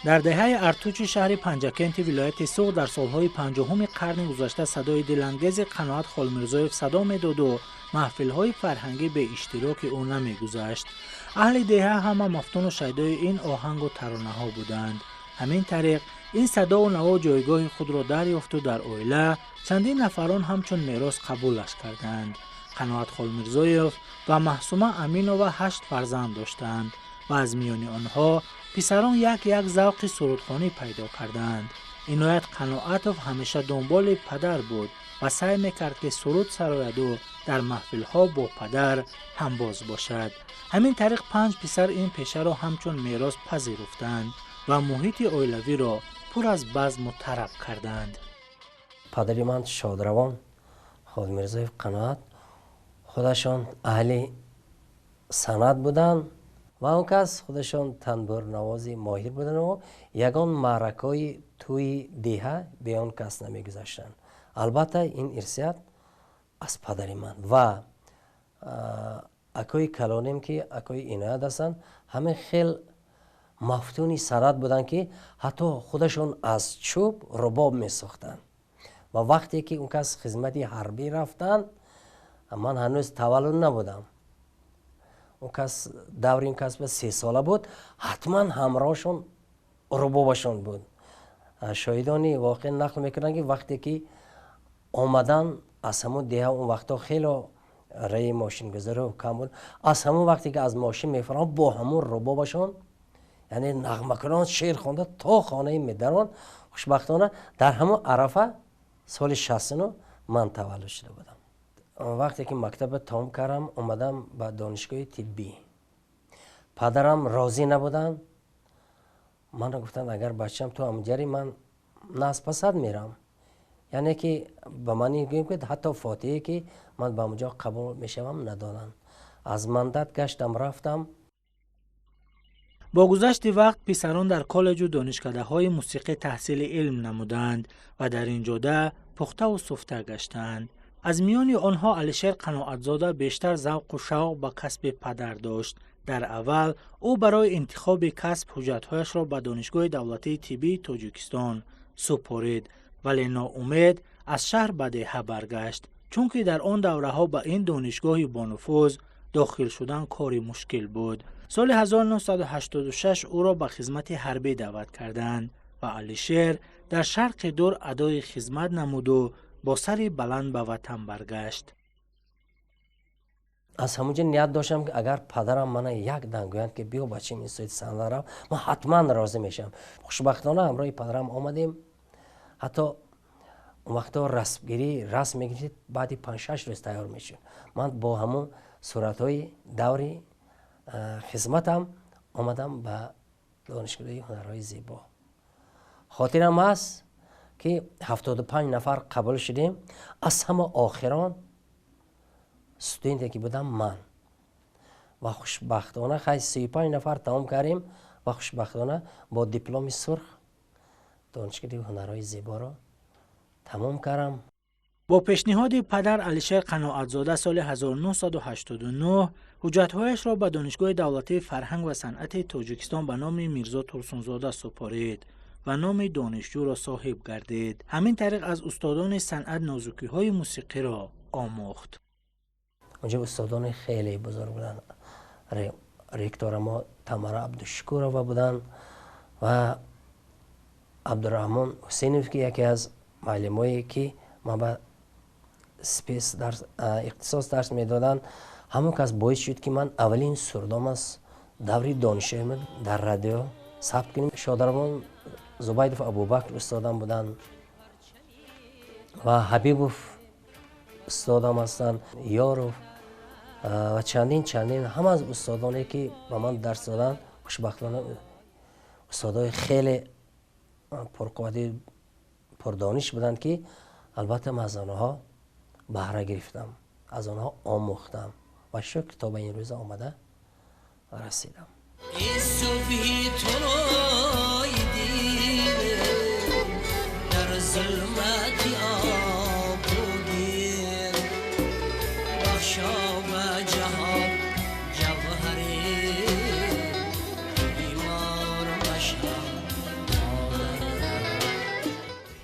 Дар деҳаи Артучи шаҳри Панҷакенти вилояти Суғд дар солҳои 50-уми қарни гузашта садои дилангези Қаноат Холмирзоев садо медоду маҳфилҳои фарҳангӣ бе иштироки ӯ намегузашт. Аҳли деҳа ҳама мафтуну шайдои ин оҳангу таронаҳо буданд. Ҳамин тариқ ин садову наво ҷойгоҳи худро дарёфту дар оила чандин нафарон ҳамчун мерос қабулаш карданд. Қаноат Холмирзоев ва Маҳсума Аминова ҳашт фарзанд доштанд ва аз миёни онҳо писарон як як завқи сурудхонӣ пайдо карданд. Иноят Қаноатов ҳамеша дунболи падар буд ва саъй мекард, ки суруд сарояду дар маҳфилҳо бо падар ҳамбоз бошад. Ҳамин тариқ панҷ писар ин пешаро ҳамчун мерос пазируфтанд ва муҳити оилавиро пур аз базму тараб карданд. Падари ман, шодравон Холмирзоев Қаноат, худашон аҳли санъат буданд ва он кас худашон танбурнавози моҳир буданд. Ягон маъракаҳои тӯи деҳа бе он кас намегузаштанд. Албатта, ин ирсият аз падари ман ва акои калонем, ки акои Иноят ҳастанд, ҳамин хел мафтуни санъат буданд, ки ҳатто худашон аз чӯб рубоб месохтанд. Ва вақте ки он кас хизмати ҳарбӣ рафтанд, ман ҳанӯз таваллуд набудам. Он кас даври он кас ба 3 сола буд, ҳатман ҳамроҳшон рубобашон буд. Шоҳидони воқеъ нақл мекунанд, ки вақте ки омадан аз ҳамун деҳа, он вақтҳо хело раи мошингузаро кам буд, аз ҳамун вақте ки аз мошин мефаромад, бо ҳамун рубобашон, яъне нағмакунон шеър хонда то хонаи медарон. Хушбахтона, дар ҳамун арафа соли 69 ман таваллуд шуда будам. Вақте ки мактаба тамом кардам, омадам ба донишгоҳи тиббӣ. Падарам розӣ набуданд. Мана гуфтанд: «Агар, бачам, ту ҳамҷари ман наспасад мерам», яъне ки ба ман гӯем, ки ҳатто фотиҳе ки ман ба онҷо қабул мешавам, надоданд. Аз мандат гаштам, рафтам. Бо гузашти вақт писарон дар коллеҷу донишкадаҳои мусиқӣ таҳсили илм намуданд ва дар ин ҷода пухтаву суфта гаштанд. Аз миёни онҳо Алишер Қаноатзода бештар завқу шавқ ба касби падар дошт. Дар аввал ӯ барои интихоби касб ҳуҷҷатҳояшро ба Донишгоҳи давлатии тиббии Тоҷикистон супорид, вале ноумед аз шаҳр ба деҳа баргашт, чунки дар он давраҳо ба ин донишгоҳи бонуфуз дохил шудан кори мушкил буд. Соли 1986 ӯро ба хизмати ҳарбӣ даъват карданд ва Алишер дар Шарқи Дур адои хизмат намуду бо сари баланд ба ватан баргашт. Аз ҳамунҷо ният доштам, ки агар падарам мана як дан гӯянд, ки биё, бачам, институти санъат рав, ман ҳатман розӣ мешавам. Хушбахтона, ҳамроҳи падарам омадем. Ҳатто он вақтҳо расмгирӣ, расм мегирифтед, баъди 5-6 рӯз тайёр мешуд. Ман бо ҳамун суратҳои даври хизматам омадам ба Донишгоҳи ҳунарҳои зебо. Хотирам ҳаст, ки 75 нафар қабул шудем. Аз ҳама охирон студенте ки будам ман. Ва хушбахтона, хай, 35 нафар тамом кардем ва хушбахтона бо дипломи сурх Донишгоҳи ҳунарҳои зеборо тамом кардам. Бо пешниҳоди падар Алишер Қаноатзода соли 1989 ҳуҷҷатҳояшро ба Донишгоҳи давлатии фарҳанг ва санъати Тоҷикистон ба номи Мирзо Турсунзода супорид ва номи донишҷӯро соҳиб гардид. Ҳамин тариқ аз устодони санъат нозукиҳои мусиқиро омӯхт. Онҷо устодони хеле бузург буданд. Ректора мо Тамара Абдушукурова буданд ва Абдураҳмон Ҳусейнов, ки яке аз муаллимое, ки ман ба спец ихтисос дарс медоданд. Ҳамон кас боис шуд, ки ман аввалин сурдом аз даври донишҷӯям дар радио сабт кунем. Шодаравон Зубайдов Абубакр устодам буданд ва Ҳабибов устодам ҳастанд, Ёров ва чандин чандин ҳама аз устодоне, ки ба ман дарс доданд. Хушбахтона, устодои хеле пурқуввати, пурдониш буданд, ки албатта ман аз онҳо баҳра гирифтам, аз онҳо омӯхтам ва шукр, то ба ин рӯза омада расидам. Субҳи турои дид дар зулмати обугир бахшо ба ҷаҳон ҷавҳаре бемор машав.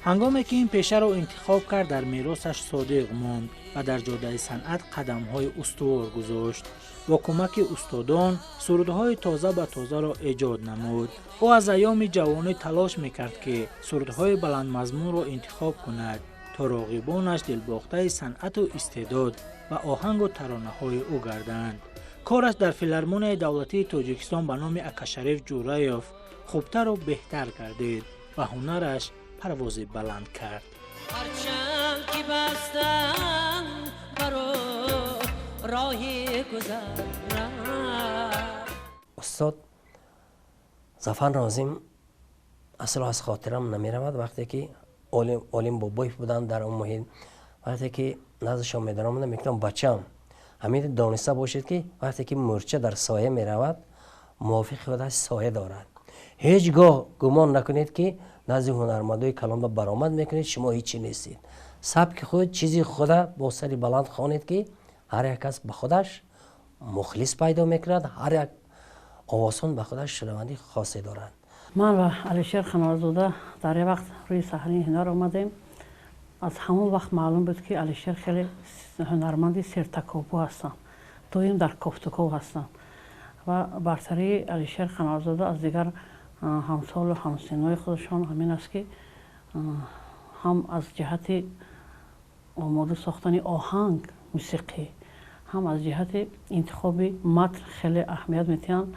Ҳангоме ки ин пешаро интихоб кард, дар меросаш содиқ монд ва дар ҷодаи санъат қадамҳои устувор гузошт. Бо кӯмаки устодон сурудҳои тоза ба тозаро эҷод намуд. Ӯ аз айёми ҷавонӣ талош мекард, ки сурудҳои баландмазмунро интихоб кунад, то роғибонаш дилбохтаи санъату истеъдод ва оҳангу таронаҳои ӯ гарданд. Кораш дар филармонияи давлатии Тоҷикистон ба номи Акашариф Ҷӯраев хубтару беҳтар гардид ва ҳунараш парвози баланд кард. Ҳарчанд ки бастам баро роҳи гузарам. Устод Зафар Нозим асло аз хотирам намеравад. Вақте ки Олим Бобоев буданд дар он муҳит, вақте ки наздашон медаромадам, мегуфтам: бачам, ҳамин дониста бошед, ки вақте ки мӯрча дар соя меравад, мувофиқи худаш соя дорад. Ҳеҷ гоҳ гумон накунед, ки назди ҳунармандои калонба баромад мекунед, шумо ҳечи нестед. Сабки худ, чизи худа бо сари баланд хонед, ки ҳар як кас ба худаш мухлис пайдо мекунад, ҳар як овозхон ба худаш шунавандаи хосе дорад. Ман ва Алишер Қаноатзода дар як вақт рӯи саҳнаи ҳунар омадем. Аз ҳамон вақт маълум буд, ки Алишер хеле ҳунарманди сертакобӯ ҳастанд, доим дар кофтуков ҳастанд. Ва бартарии Алишер Қаноатзода аз дигар ҳамсолу ҳамсинҳои худашон ҳамин аст, ки ҳам аз ҷиҳати омода сохтани оҳанг, мусиқӣ, ҳам аз ҷиҳати интихоби матн хеле аҳамият медиҳанд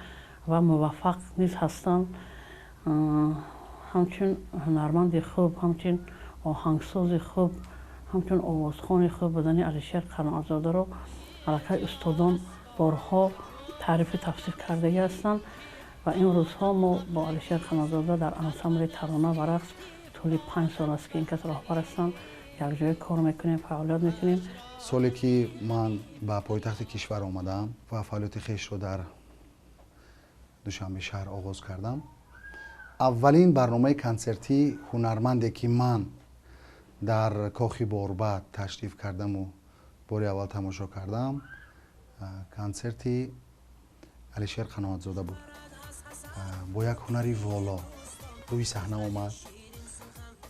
ва муваффақ низ ҳастанд. Ҳамчун ҳунарманди хуб, ҳамчун оҳангсози хуб, ҳамчун овозхони хуб будани Алишер Қаноатзодаро аллакай устодон борҳо таърифу тавсиф кардагӣ ҳастанд. Ва ин рӯзҳо мо бо Алишер Қаноатзода дар ансамбли тарона ва рақс тӯли 5 сол аст, ки ин кас роҳбар ҳастанд, якҷоя кор мекунем, фаъолият мекунем. Соле ки ман ба пойтахти кишвар омадам ва фаъолияти хешро дар Душанбе шаҳр оғоз кардам, аввалин барномаи консертии ҳунарманде, ки ман дар кохи Борбад ташриф кардаму бори аввал тамошо кардам, консерти Алишер Қаноатзода буд. Бо як ҳунари воло рӯи саҳна омад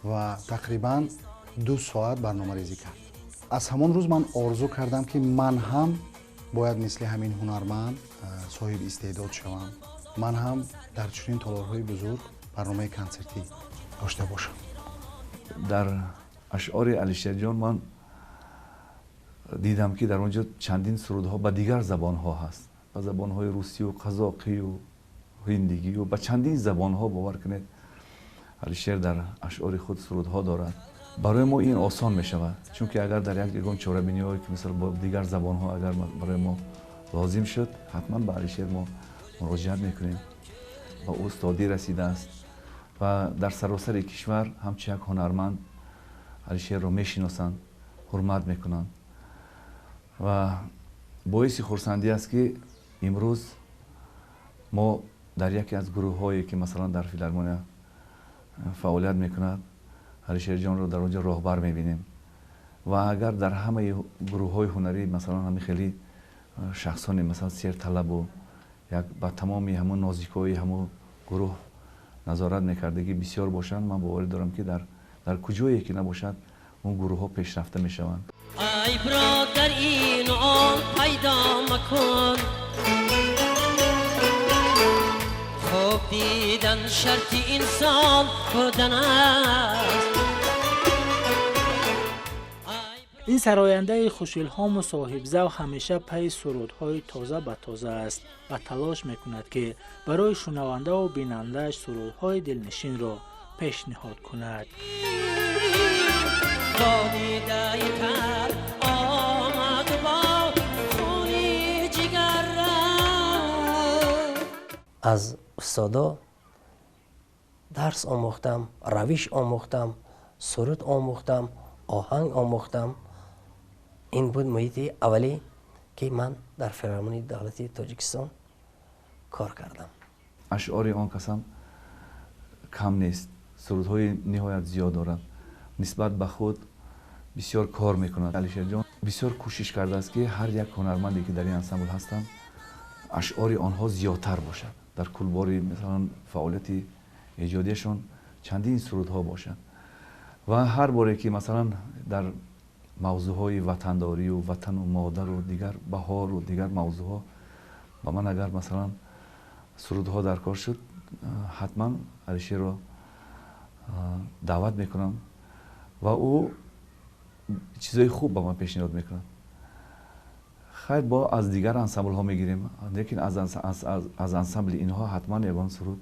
ва тақрибан 2 соат барномарезӣ кард. Аз ҳамон рӯз ман орзу кардам, ки ман ҳам бояд мисли ҳамин ҳунарманд соҳиби истеъдод шавам, ман ҳам дар чунин толорҳои бузург барномаи консертӣ дошта бошам. Дар ашъори Алишерҷон ман дидам, ки дар он ҷо чандин сурудҳо ба дигар забонҳо ҳаст, ба забонҳои русию қазоқию ҳиндигию ба чандин забонҳо. Бовар кунед, Алишер дар ашъори худ сурудҳо дорад. Барои мо ин осон мешавад, чунки агар дар як ягон чорабиниҳое, ки мисал бо дигар забонҳо агар барои мо лозим шуд, ҳатман ба Алишер мо муроҷиат мекунем. Ба устодӣ расидааст ва дар саросари кишвар ҳамчун як ҳунарманд Алишерро мешиносанд, ҳурмат мекунанд. Ва боиси хурсандӣ аст, ки имрӯз мо дар яке аз гурӯҳҳое, ки масалан дар филармония фаъолият мекунад, Алишерҷонро дар он ҷо роҳбар мебинем. Ва агар дар ҳамаи гурӯҳҳои ҳунарӣ масалан ҳамин хеле шахсоне, масалан, серталабу як ба тамоми ҳамун нозикиҳои ҳамун гурӯҳ назорат мекардагӣ бисёр бошанд, ман боварӣ дорам, ки дар куҷое ки набошад, он гурӯҳҳо пешрафта мешаванд. Ай бародар, ин он пайдо макун. Хуб дидан шарти инсон будан аст. Ин сарояндаи хушилҳому соҳибзавқ ҳамеша пайи сурудҳои тоза ба тоза аст ва талош мекунад, ки барои шунавандаву бинандааш сурудҳои дилнишинро пешниҳод кунад. Бо дидаи тар омад, бо хуни ҷигар. Аз устодо дарс омӯхтам, равиш омӯхтам, суруд омӯхтам, оҳанг омӯхтам. Ин буд муҳити аввалӣ, ки ман дар филармонияи давлатии Тоҷикистон кор кардам. Ашъори он касам кам нест, сурудҳои ниҳоят зиёд дорад, нисбат ба худ бисёр кор мекунад. Алишерҷон бисёр кӯшиш кардааст, ки ҳар як ҳунарманде, ки дар ин ансамбл ҳастанд, ашъори онҳо зиёдтар бошад, дар кулбори масалан фаъолияти эҷодияшон чандин сурудҳо бошад. Ва ҳар боре ки масалан дар мавзӯъҳои ватандорию ватану модару дигар баҳору дигар мавзӯъҳо ба ман агар масалан сурудҳо дар кор шуд, ҳатман Алишерро даъват мекунам ва ӯ чизҳои хуб ба ман пешниҳод мекунад. Хайр, бо аз дигар ансамблҳо мегирем, лекин аз ансамбли инҳо ҳатман ягон суруд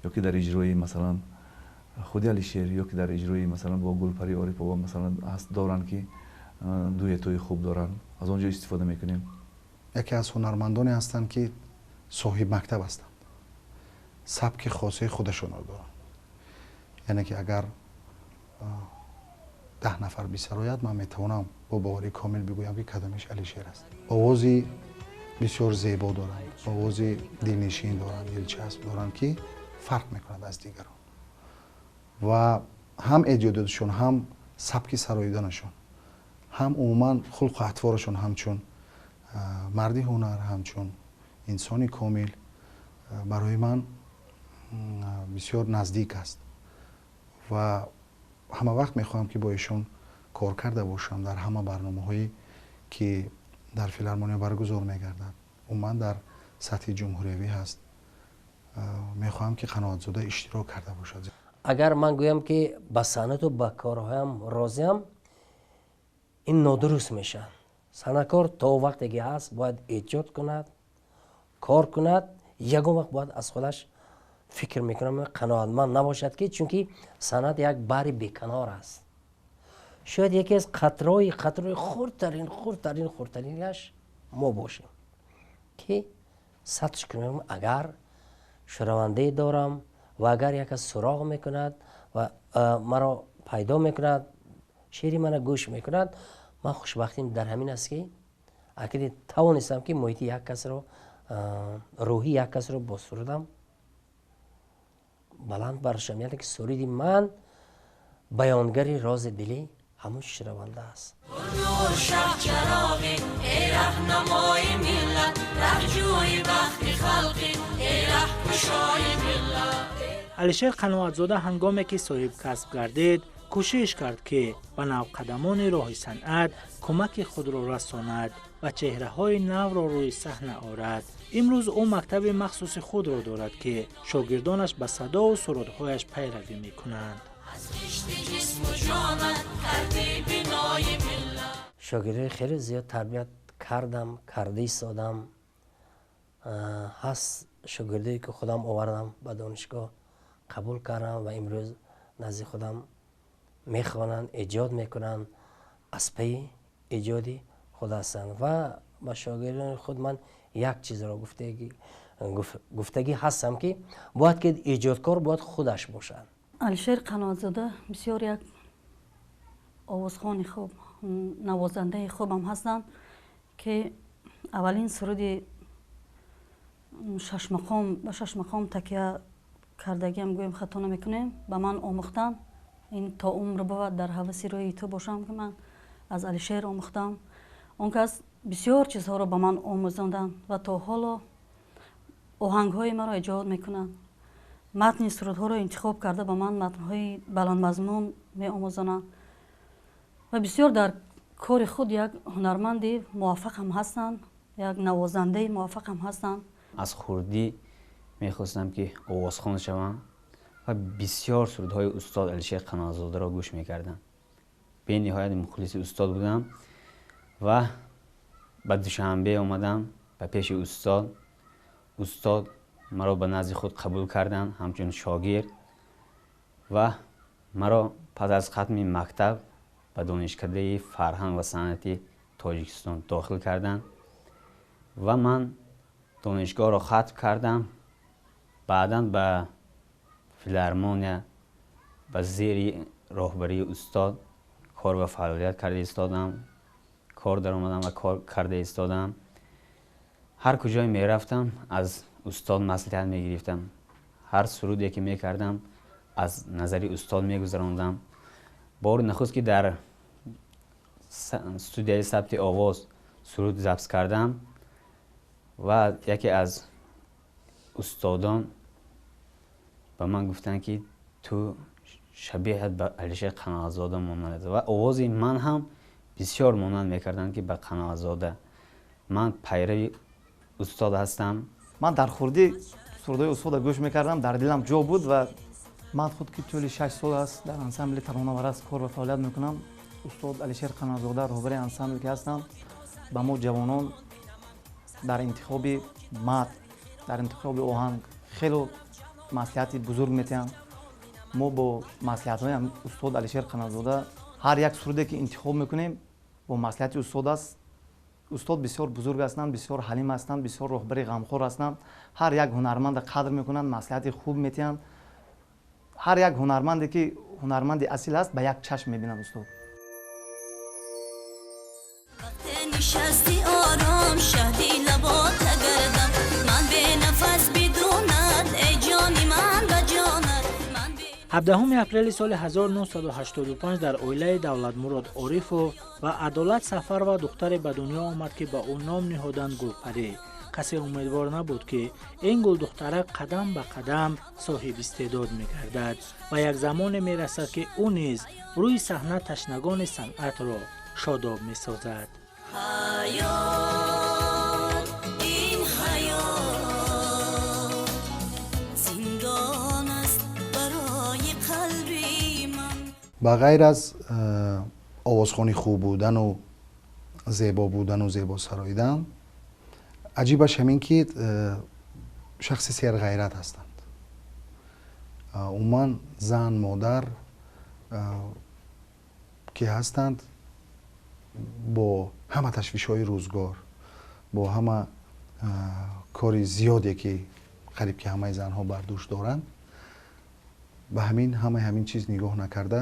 ё ки дар иҷрои масалан худи Алишер, ё ки дар иҷрои масалан бо Гулпари Орипова масалан ҳаст доранд, ки дуэтои хуб доранд, аз он ҷо истифода мекунем. Яке аз ҳунармандоне ҳастанд, ки соҳиб мактаб ҳастанд, сабки хосаи худашонро доранд. Яъне ки агар 10 нафар бисарояд, ман метавонам бо боварии комил бигӯям, ки кадомиш Алишер аст. Овози бисёр зебо доранд, овози дилнишин доранд, дилчасп доранд, ки фарқ мекунад аз дигарон. Ва ҳам эҷодиёташон, ҳам сабки сароиданашон, ҳам умуман хулқу атворашон, ҳамчун марди ҳунар, ҳамчун инсони комил барои ман бисёр наздик аст ва ҳама вақт мехоҳам, ки бо эшон кор карда бошам дар ҳама барномаҳое, ки дар филармония баргузор мегардад, умуман дар сатҳи ҷумҳуриявӣ ҳаст. Мехоҳам, ки Қаноатзода иштирок карда бошад. Агар ман гӯям, ки ба санъату ба корҳоям розиам, ин нодуруст мешавад. Санъаткор то вақте ки ҳаст, бояд эҷод кунад, кор кунад. Ягон вақт бояд аз худаш, фикр мекунам, қаноатманд набошад, ки чунки санъат як баҳри беканор аст. Шояд яке аз қатрои қатрои хурдтарин, хурдтарин, хурдтаринаш мо бошем, ки сад шукр мекунам, агар шунавандае дорам ва агар як кас суроғ мекунад ва маро пайдо мекунад, шеъри мана гӯш мекунад. Ман хушбахтим дар ҳамин аст, ки акиди тавонистам, ки муҳити як касро, рӯҳи як касро бо сурудам баланд бардоштам, яъне ки суруди ман баёнгари рози дилӣ ҳамун шунаванда аст. Нур шаҳчароғӣ, эй раҳнамои миллат, раҳҷӯи бахти халқӣ, эй раҳкушои миллат. Алишер Қаноатзода ҳангоме ки соҳиб касб гардид, кӯшиш кард, ки ба навқадамони роҳи санъат кӯмаки худро расонад ва чеҳраҳои навро рӯи саҳна орад. Имрӯз ӯ мактаби махсуси худро дорад, ки шогирдонаш ба садову сурудҳояш пайравӣ мекунанд. Аз хишти ҷисму ҷонат кардӣ бинои миллат. Шогирдои хеле зиёд тарбият кардам, карда истодам. Ҳаст шогирдое, ки худам овардам, ба донишгоҳ қабул кардам ва имрӯз назди худам мехонанд, эҷод мекунанд, аз пайи эҷоди худ ҳастанд. Ва ба шогирдони худ ман як чизро гуфтагӣ ҳастам, ки бояд ки эҷодкор бояд худаш бошад. Алишер Қаноатзода бисёр як овозхони хуб, навозандаи хубам ҳастанд, ки аввалин суруди шашмақом, ба шашмақом такя кардагиам гӯем, хато намекунем, ба ман омӯхтанд. Ин «То умр бувад дар ҳаваси рӯи ту бошам», ки ман аз Алишер омӯхтам. Он кас бисёр чизҳоро ба ман омӯзонданд ва то ҳоло оҳангҳои маро эҷод мекунанд, матни сурудҳоро интихоб карда, ба ман матнҳои баландмазмун меомӯзонанд ва бисёр дар кори худ як ҳунарманди муваффақам ҳастанд, як навозандаи муваффақам ҳастанд. Аз хурдӣ мехостам, ки овозхон шавам ва бисёр сурудҳои устод Алишер Қаноатзодаро гӯш мекардам. Бениҳоят мухлиси устод будам ва ба Душанбе омадам ба пеши устод. Устод маро ба назди худ қабул карданд ҳамчун шогирд ва маро пас аз хатми мактаб ба Донишкадаи фарҳанг ва санъати Тоҷикистон дохил карданд ва ман донишгоҳро хатм кардам. Баъдан ба филармония ба зери роҳбарии устод кор ва фаъолият карда истодам, кор даромадам ва кор карда истодам. Ҳар куҷое мерафтам, аз устод маслиҳат мегирифтам. Ҳар суруде ки мекардам, аз назари устод мегузарондам. Бори нахуст ки дар студияи сабти овоз суруд запис кардам ва яке аз устодон ба ман гуфтанд, ки ту Шабеҳат ба Алишер Қаноатзода монанд аст ва овози ман ҳам бисёр монанд мекарданд, ки ба Қаноатзода. Ман пайрави устод ҳастам. Ман дар хурдӣ сурудҳои устодро гӯш мекардам, дар дилам ҷо буд ва ман худ ки тӯли 6 сол аст дар ансамбли Тарона ва Рақс кор ва фаъолият мекунам. Устод Алишер Қаноатзода роҳбари ансамбл ки ҳастанд, ба мо ҷавонон дар интихоби матн, дар интихоби оҳанг хеле маслиҳати бузург метиҳанд. Мо бо маслиҳатҳои устод Алишер Қаноатзода ҳар як суруде ки интихоб мекунем бо маслиҳати устод аст. Устод бисёр бузург ҳастанд, бисёр ҳалим ҳастанд, бисёр роҳбари ғамхор ҳастанд. Ҳар як ҳунармандро қадр мекунанд, маслиҳати хуб метиҳанд. Ҳар як ҳунарманде ки ҳунарманди асил аст, ба як чашм мебинанд устод. Нишасти ором шаҳди лабот гардам, ман бенафас бидунат, эй ҷони ман ба ҷонат. 17 апрели соли 1985 дар оилаи Давлатмурод Орифов ва Адолат Сафарова духтаре ба дунё омад, ки ба ӯ ном ниҳоданд Гулпарӣ. Касе умедвор набуд, ки ин гулдухтара қадам ба қадам соҳиб истеъдод мегардад ва як замоне мерасад, ки ӯ низ рӯи саҳна ташнагони санъатро шодоб месозад. Ҳаёт, ин ҳаёт зиндон аст барои қалби ман. Ба ғайр аз овозхони хуб будану зебо будану зебо сароидан, аҷибаш ҳамин ки шахси серғайрат ҳастанд. Умуман зан, модар ки ҳастанд, бо ҳама ташвишҳои рӯзгор, бо ҳама кори зиёде ки қариб ки ҳамаи занҳо бар дӯш доранд, ба ҳамин ҳамаи ҳамин чиз нигоҳ накарда,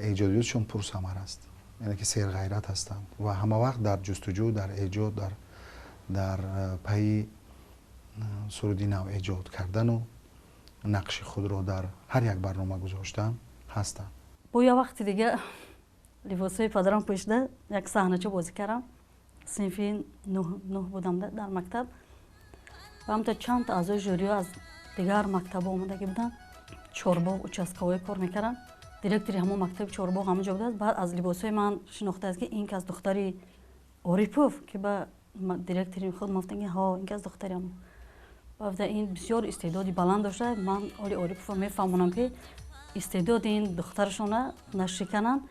эҷодиётшон пурсамар аст, яъне ки серғайрат ҳастанд ва ҳама вақт дар ҷустуҷӯ, дар эҷод, дар пайи суруди нав эҷод кардану нақши худро дар ҳар як барнома гузоштан ҳастанд. Бо як вақти дига либосҳои падарам пӯшида як саҳнача бозӣ кардам. Синфи нӯҳ будам дар мактаб ва ҳамта чанд аъзои жюриҳо аз дигар мактабҳо омадагӣ буданд, Чорбоғ участковой кор мекарданд. Директори ҳамон мактаби Чорбоғ ҳамон ҷо будааст. Баъд аз либосҳои ман шинохтааст, ки ин кас духтари Орипов, ки ба директори худ гуфтанд, ки ҳо, ин кас духтари ҳамон. Баъд ин бисёр истеъдоди баланд дошта. Ман оли Ориповро мефаҳмонам, ки истеъдоди ин духтарашона нашикананд,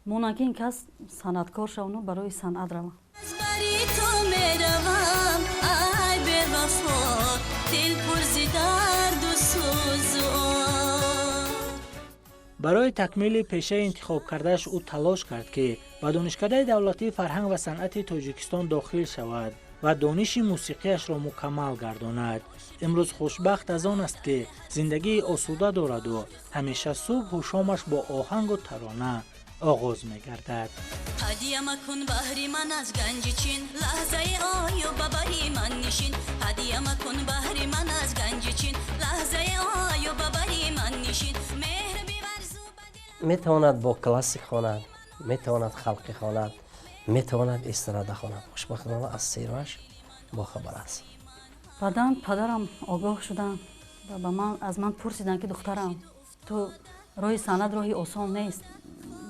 монанд, ки ин кас санъаткор шавану барои санъат раванд. Бари ту меравам, ай бевафо, дил пур зи дарду сӯзу. Барои такмили пешаи интихобкардааш ӯ талош кард, ки ба Донишкадаи давлатии фарҳанг ва санъати Тоҷикистон дохил шавад ва дониши мусиқиашро мукаммал гардонад. Имрӯз хушбахт аз он аст, ки зиндагии осуда дораду ҳамеша субҳу шомаш бо оҳангу тарона оғоз мегардад. Ҳадя макун баҳри ман аз ганҷи Чин, лаҳзаи ою ба бари ман нишин. Ҳадя макун баҳри ман аз ганҷи Чин, лаҳзаи ою ба бари ман нишин. Меҳр биварзу ба дилам. Метавонад бо классик хонад, метавонад халқӣ хонад, метавонад эстрада хонад. Хушбахтона, аз сераш бохабар аст. Баъдан падарам огоҳ шуданд ва ба ман аз ман пурсиданд, ки духтарам, ту роҳи санъат роҳи осон нест.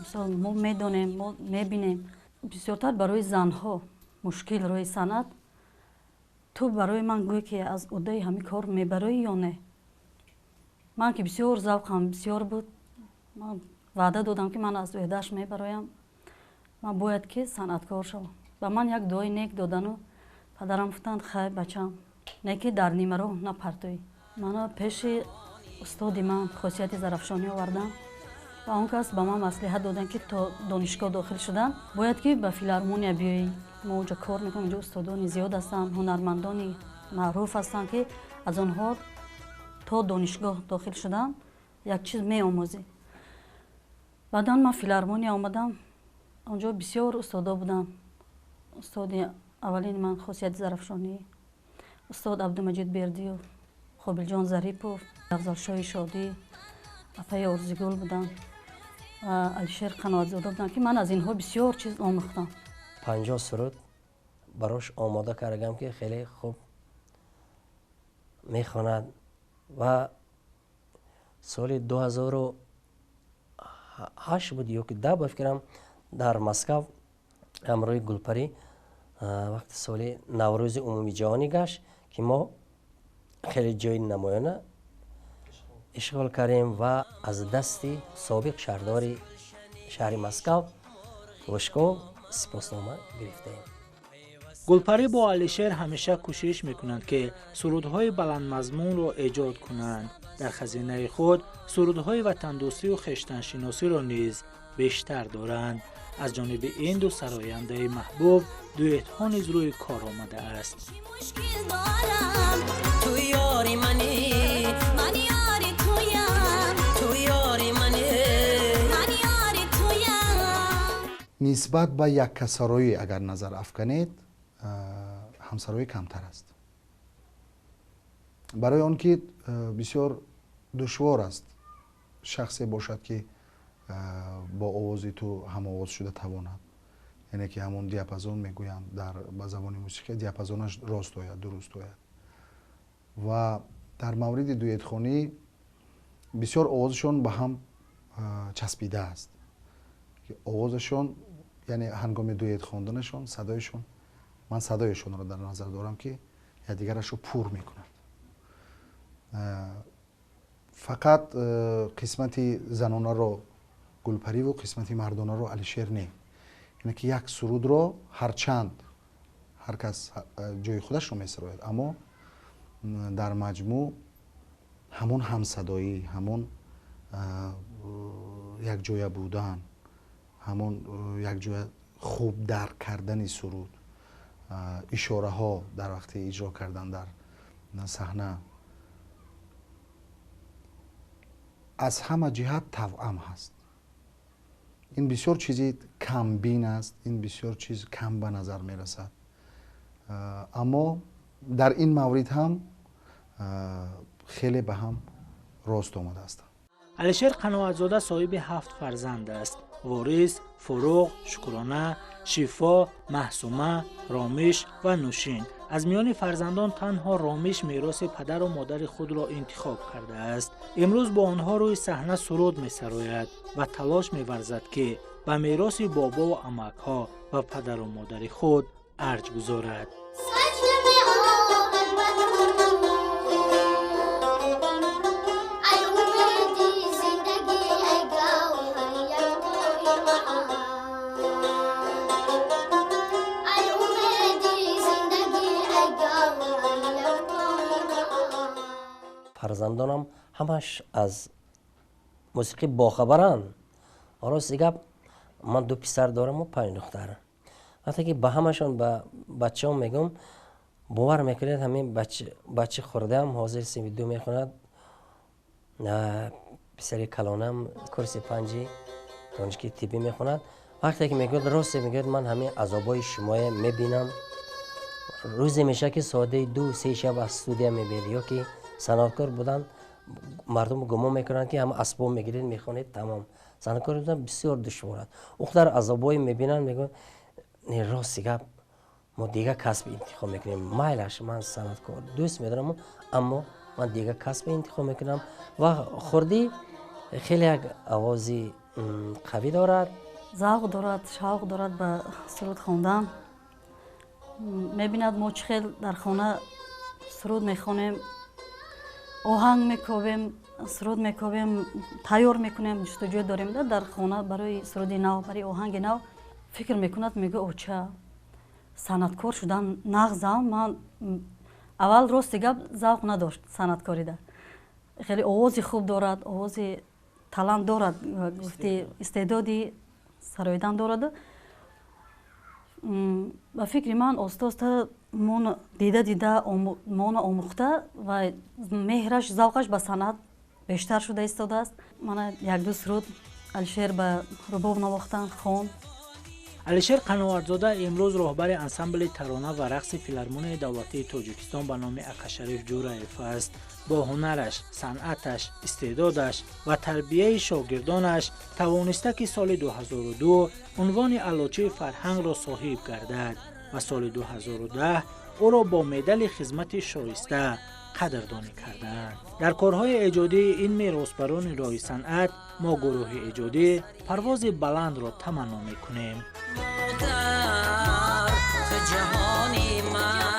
Мисол, мо медонем, мо мебинем, бисёртар барои занҳо мушкил роҳи санъат. Ту барои ман гӯй, ки аз ӯҳдаи ҳамин кор мебароӣ ё не? Ман ки бисёр завқам бисёр буд, ман ваъда додам, ки ман аз ӯҳдааш мебароям, ман бояд ки санъаткор шавам. Ба ман як дуои нек додану падарам гуфтанд: «Хай, бачам, не ки дар нимароҳ напартоӣ». Мана пеши устоди ман Хосияти Зарафшонӣ овардам ва он кас ба ман маслиҳат доданд, ки то донишгоҳ дохил шудан бояд ки ба филармония биёӣ. Мо онҷо кор мекунем, онҷо устодони зиёд ҳастанд, ҳунармандони маъруф ҳастанд, ки аз онҳо то донишгоҳ дохил шудан як чиз меомӯзӣ. Баъдан ман филармония омадам, онҷо бисёр устодо буданд. Устоди аввалини ман Хосияти Зарафшонӣ, устод Абдумаҷид Бердиев, Қобилҷон Зарипов, Афзалшоҳи Шодӣ, апаи Орзигул буданд ва Алишер Қаноатзода буданд, ки ман аз инҳо бисёр чиз омӯхтам. 50 суруд барош омода кардам, ки хеле хуб мехонад ва соли 2000 8 буд ё ки 10 ба фикрам дар Москва ҳамроҳи Гулпарӣ вақти соли Наврӯзи умумиҷаҳонӣ гашт, ки мо хеле ҷои намоёна ишғол кардем ва аз дасти собиқ шаҳрдори шаҳри Москва Лужков сипоснома гирифтаем. Гулпарӣ бо Алишер ҳамеша кӯшиш мекунанд, ки сурудҳои баландмазмунро эҷод кунанд. Дар хазинаи худ сурудҳои ватандӯстию хештаншиносиро низ бештар доранд. Аз ҷониби ин ду сарояндаи маҳбуб дуэтҳо низ рӯи кор омадааст. Нисбат ба яккасароӣ агар назар афканед, ҳамсароӣ камтар аст, барои он ки бисёр душвор аст шахсе бошад, ки бо овози ту ҳамовоз шуда тавонад, яъне ки ҳамон диапазон мегӯянд дар ба забони мусиқӣ, диапазонаш рост ояд, дуруст ояд. Ва дар мавриди дуэтхонӣ бисёр овозашон ба ҳам часпидааст, овозашон, яъне ҳангоми дуэт хонданашон садояшон, ман садояшонро дар назар дорам, ки якдигарашро пур мекунад. Фақат қисмати занонаро Гулпариву қисмати мардонаро Алишер не, яъне ки як сурудро ҳарчанд ҳар кас ҷои худашро месарояд, аммо дар маҷмӯъ ҳамон ҳамсадоӣ, ҳамон якҷоя будан, ҳамон якҷоя хуб дарк кардани суруд, ишораҳо дар вақти иҷро кардан дар саҳна аз ҳама ҷиҳат тавъам ҳаст. Ин бисёр чизи камбин аст, ин бисёр чиз кам ба назар мерасад, аммо дар ин маврид ҳам хеле ба ҳам рост омадаастанд. Алишер Қаноатзода соҳиби 7 фарзанд аст: Ворис, Фуруғ, Шукрона, Шифо, Маҳсума, Ромиш ва Нушин. Аз миёни фарзандон танҳо Ромиш мероси падару модари худро интихоб кардааст. Имрӯз бо онҳо рӯи саҳна суруд месарояд ва талош меварзад, ки ба мероси бобову амакҳо ва падару модари худ арҷ гузорад. Фарзандонам ҳамаш аз мусиқӣ бохабаранд. Рости гап, ман 2 писар дораму 5 духтар. Вақте ки ба ҳамашон ба бачаам мегӯм, бовар мекунед, ҳамин бача хурдаам ҳозир синфи 2 мехонад, писари калонам курси 5 донишгоҳи тиббӣ мехонад. Вақте ки мегӯяд, росте мегӯяд, ман ҳамин азобҳои шумоя мебинам. Рӯзе мешавад, ки соати 2-3 шаб аз студия мебиед, ё ки санъаткор будан мардум гумон мекунанд, ки ҳама асбоб мегиред, мехонед, тамом. Санъаткор будан бисёр душвор аст. Он қадар азобҳое мебинанд, мегӯянд, не, рости гап, мо дигар касб интихоб мекунем. Майлаш, ман санъаткор дӯст медорам, аммо ман дигар касб интихоб мекунам. Ва хурдӣ хеле як овози қавӣ дорад, завқ дорад, шавқ дорад ба суруд хондан. Мебинад мо чӣ хел дар хона суруд мехонем, оҳанг мекобем, суруд мекобем, тайёр мекунем, ҷустуҷӯ дорем дар хона барои суруди нав, барои оҳанги нав. Фикр мекунад, мегӯ, оча, санъаткор шудан нағзам. Ман аввал рости гап завқ надошт санъаткорида. Хеле овози хуб дорад, овози талант дорад, гуфти истеъдоди сароидан дорад. Ба фикри ман оста-оста дида дида мона омӯхта ва меҳраш, завқаш ба санъат бештар шуда истодааст. Мана 1-2 суруд Алишер ба рубоб навохтан хон. Алишер Қаноатзода имрӯз роҳбари ансамбли тарона ва рақси филармонияи давлатии Тоҷикистон ба номи Акашариф Ҷӯраев аст. Бо ҳунараш, санъаташ, истеъдодаш ва тарбияи шогирдонаш тавониста, ки соли 2002 унвони аълочии фарҳангро соҳиб гардад ва соли 2010 ӯро бо медали хизмати шоиста Қадрдонӣ кардаанд. Дар корҳои эҷодии ин меросбарони роҳи санъат мо гурӯҳи эҷодӣ парвози баландро таманно мекунем. Модар, ту ҷаҳони ман.